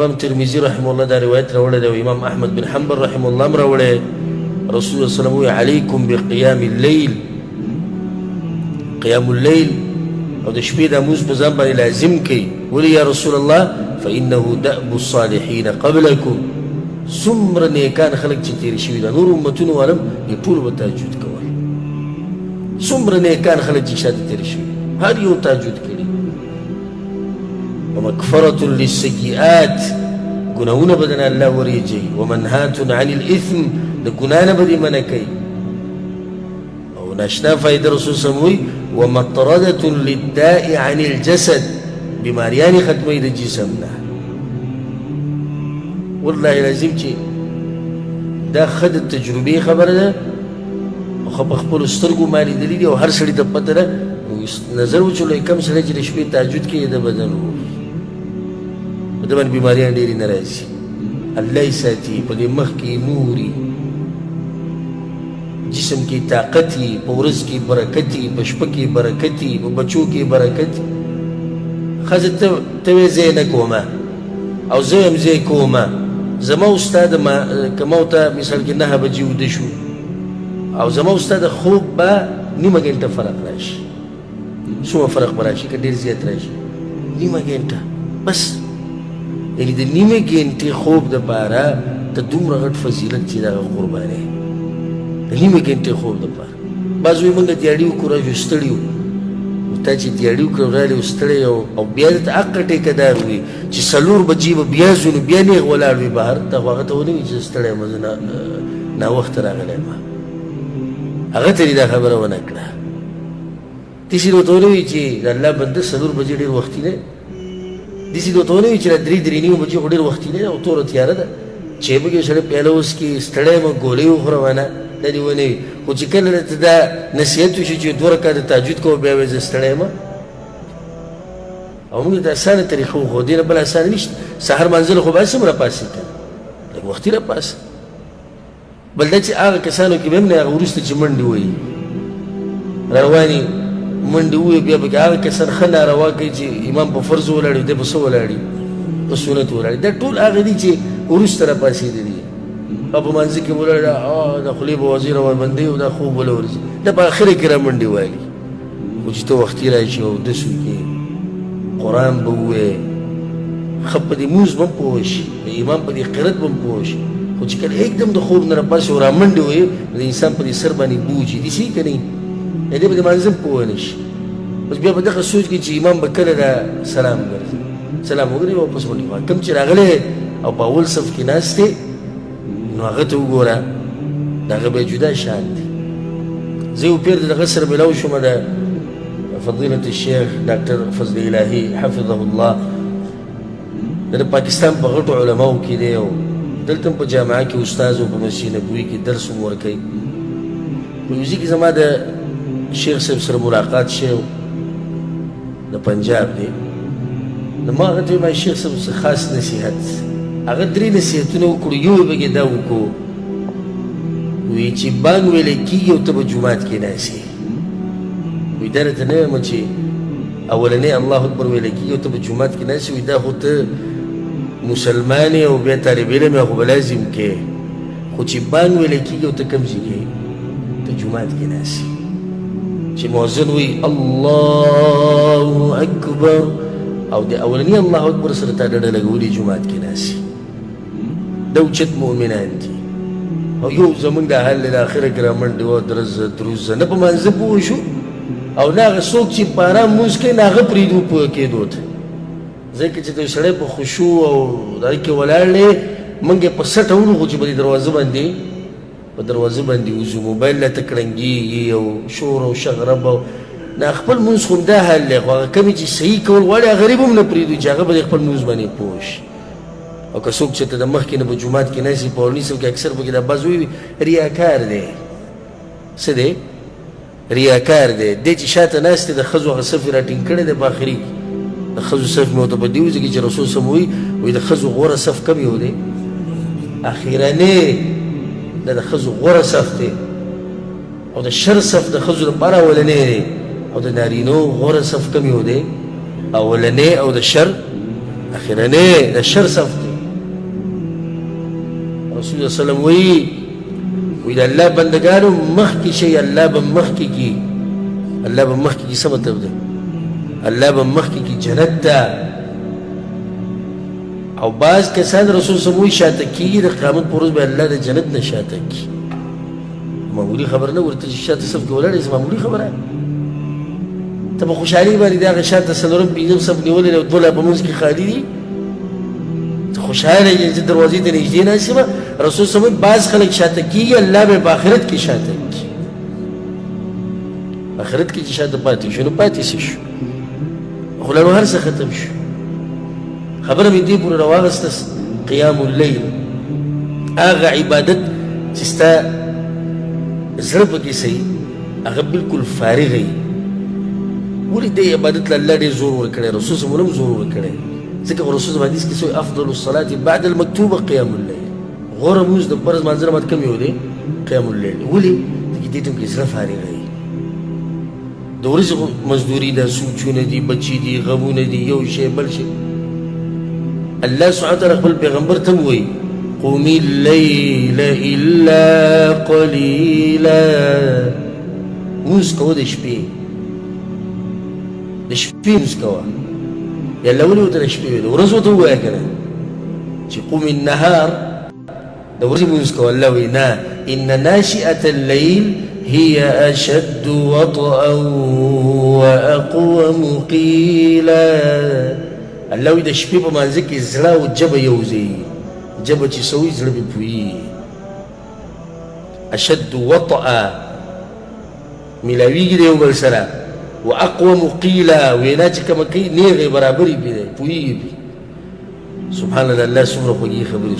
امام ترمذي رحمه الله دا روایت راوړی دی او امام احمد بن حنبل رحمه الله هم راوړی. رسول الله صلی الله علیه وسلم وایي علیکم بقیام اللیل، قیام اللیل او د شپې دا لمونځ په ځان باندې لازم کړئ. ولې یا رسول الله؟ فانه دأب الصالحین قبلکم. څومره نیکان خلک چې تېر شوي دا نور امتونو والا هم دې ټولو به تهجد کول. څومره نیکان خلک چې شاته تېر شوي هر یو تهجد کړي. ومکفرة للسیئات، ګناهونه به درنه الله ورېجوي. ومنهات عن الاثم، د ګناه نه به دې منع کوي. او ناشنا فایده رسول صلی الله علیه وسلم وایي ومطردة للداء عن الجسد، بیماریانې ختموي د جسم نه. والله العظیم چې دا ښه د تجربې خبره ده، خو په خپلو سترګو ما لیدلي دي او هر سړي ته پته ده. نظر وچولئ کوم سړی چې د شپې تهجد کوي د بدن روغ وي، په ده باندې بیماریان ډېرې نه راځي، الله یې ساتي. په دې مخ کې نوري، جسم کې طاقت وي، په ورځ کې برکت وي، په شپه کې برکت وي، په بچو کې برکت وي. ښځه ته وایې زه یې نه کومه او زه یم زه یې کومه. زما استاد ما که ما ته مثال کې 9 بجې ویده شو او زما استاد خوب به نیمه ګنټه فرق راشي. څومره فرق به راشي؟ که ډېر زیات راشي نیمه ګنټه بس. یعنې د نیمې ګنټې خوب دپاره ته دومره غټ فضیلت چې دغه قرباني د نیمې ګنټې خوب دپاره. بعض وایي موږ دیاړي وکړو راځو ستړي یو. نو تا چې دیاړي وکړو راغلې ستړی یو او بیا درته حق ټیکهدار وي چې 4 بجې به بیا ځو، نو بیا نېغ ولاړ وي بهر ته، خو هغه ته ونه وي چې زه ستړی یم، زه ناوخته راغلی یم. هغه ته دې دا خبره ونه کړه. داسې ورته ونه وي چې د الله بنده 4 بجې ډېر وختي دی، داسې ورته ونه وي چې دا 3 3 نیمې بجې خو ډېر وختي دی او توره تیاره ده چې به یو سړی پیاله وڅکي ستړی یم ګولۍ وخوره ونه، دا دې ونه وي. خو چې کله درته دا نصیحت وشي چې 2 رکعته تهجد کوه بیا وایې زه ستړی یم. او موږ ته اسانه طریقه وښوده، دې نه بله اسانه نشته. سهار لمانځه خو به هسې هم راپاڅېږي، لږ وختي راپاڅه. بل دا چې هغه کسانو کې به هم نه هغه وروسته چې منډې وهي روانې منډې ووهي، بیا پکې هغه کسان ښه ناروا کوي چې امام په فرض ولاړ وي، دی په څه ولاړ وي؟ په سنت ولاړ وي. دا ټول هغه دي چې وروسته راپاڅېدلي او په مانځه کې ولاړ، د خولې به وزې روانبندوي او دا خوب وله ورځي، دا په اخره کې را منډې والي. خو چې ته وختي راشي او اودس وکړې، قرآن به ووایې، ښه په دې لمونځ به هم پوه شي، د امام په دې قرت به هم پوه شي. خو چې کله یکدم د خوب نه راپاڅي او رامنډې وهي، نو د انسان په دې سر باندې بوج وي، داسې که نه وي؟ دی به د لمانځه هم پوه نه شي. بس بیا په دغه سوچ کې چې امام به کله دا سلام ګرځي، سلام وګرځي او پس منډې وهي. کوم چې راغلی او په اول صف کې ناست دی نو هغه ته وګوره، د هغه بیا جدا شان دی. زه یو پېر د دغه سره میلاو شوم، د فضیلة الشیخ ډاکټر فضل الهي حفظه الله، د پاکستان په غټو علماو کې دی او دلته هم په جامعه کې استاد او په مسجد نبوي کې درس هم ورکوي. په یو ځای کې زما د شیخ صاحب سره ملاقات شوی و، د پنجاب دی. نو ما هغه ته وویل، ما شیخ صاحب څه خاص نصیحت؟ هغه 3 نصیحتونه وکړو. یو یې پکې دا وکړو وایي چې بانګ ویلی کېږي او ته به جومات کې ناست یې. وایي دا راته نه وایم چې اولنی الله اکبر ویلی کېږي او ته به جومات کې ناست یې. وایي دا خو ته مسلمان یې او بیا طالب علم یې، خو به لازم کې، خو چې بانګ ویلی کېږي او ته کوم ځای کې؟ ته جومات کې ناست یې. چې مؤذن وایي الله اکبر او د اولني الله اکبر سره تا ډډه لګولې جومات کې ناست یې. دا اوچت مؤمنان دي. او یو زمونږ د حال دی، د اخره کې رامنډې وه، درزه دروزه، نه په مانځه پوه شو او نه هغه څوک چې په ارام لمونځ کوي نه هغه پرېږدو پوه کېدو ته. ځکه چې د سړی په خشوع او دغه کې ولاړ دی، موږ یې په سټه وړو، خو چې په دې دروازه باندې په دروازه باندې وځو، موبایل راته کړنګېږي او شور او شغرب او نه خپل لمونځ خو همدا حال دی. خو هغه کومې چې صحیح کول غواړي هغه غریب هم نه پرېږدو چې هغه به د خپل لمونځ باندې پوه شي. او که څوک چې ته د مخکې نه په جومات کې ناست وي، په اولني صف کې اکثر پکې دا بعض وایي ریاکار دی. څه دی؟ ریاکار دی. دی چې شاته ناست دی د ښځو هغه صف یې راټینګ کړی دی په اخري کې. د ښځو صف مې ورته په دې وځي کې چې رسول سم وایي، وایي د ښځو غوره صف کوم یو دی؟ اخرنی. دا د ښځو غوره صف دی او د شر صف د ښځو لپاره اولنی دی. او د نارینو غوره صف کوم یو دی؟ اولنی او د شر اخرنی، د شر صف دی. رسول الله صلی الله علیه وسلم وایي، وایي د الله بندګانو مخکې شئ، الله به مخکې کړي، الله به مخکې کړي. څه مطلب دی؟ الله به مخکې کړي جنت ته. او بعض کسان رسول صلی الله علیه وسلم وایي شاته کېږي، د قیامت په ورځ به الله د جنت نه شاته کړي. معمولي خبره نه، ورته چې شاته صف کې ولاړ یې، معمولي خبره. ته په خوشحالي باندې د هغه شاته څلورم پنځم صف نیولی دی او دوه لا په منځ کې خالي دي، ته خوشحاله یې چې دروازې ته نږدې ناست یم. رسول صلی الله علیه وسلم بعض خلک شاته کېږي، الله به په آخرت کې شاته کړي. آخرت کې چې شاته پاتې شو نو پاتې څه شو؟ خو لاړو هر څه ختم شو. خبره مې دې پورې راواغسته، قیام اللیل هغه عبادت چې ستا زړه پکې صحیح، هغه بالکل فارغ وي. ولې دې عبادت له الله ډېر زور ورکړی، رسول صلی الله علیه وسلم زور ورکړی، ځکه خو رسول حدیث کې څه افضل الصلاة بعد المکتوبة قیام اللیل. غوره لمونځ د فرض لمانځه نه بعد کوم یو دی؟ قیام اللیل. ولې؟ ځکه دې ټیم کې زړه فارغ وي. د ورځې خو مزدوري ده، سوچونه دي، بچي دي، غمونه دي، یو شی بل شی. الله سبحانه وتعالی خپل پیغمبر ته وایي قم الليل إلا قليلا، لمونځ کوه د شپې، د شپې لمونځ کوه. یا الله ولې ورته د شپې ویل؟ ورځ ورته ووایه که نه چې قم النهار، د ورځې لمونځ کوه. الله وایي نه، إن ناشئة الليل هي أشد وطئا وأقوم قيلا. الله وایي د شپې په مانځه کې زړه او ژبه یو ځای، ژبه چې څه وایي زړه پرې پوهېږي. أشد وطئا ملاویږي د یو بل سره، وأقوم قیلا، وینا چې کومه کوي نېغې برابرې پرې دی، پوهېږي پرې. سبحان الله، الله څومره خوږې خبرې.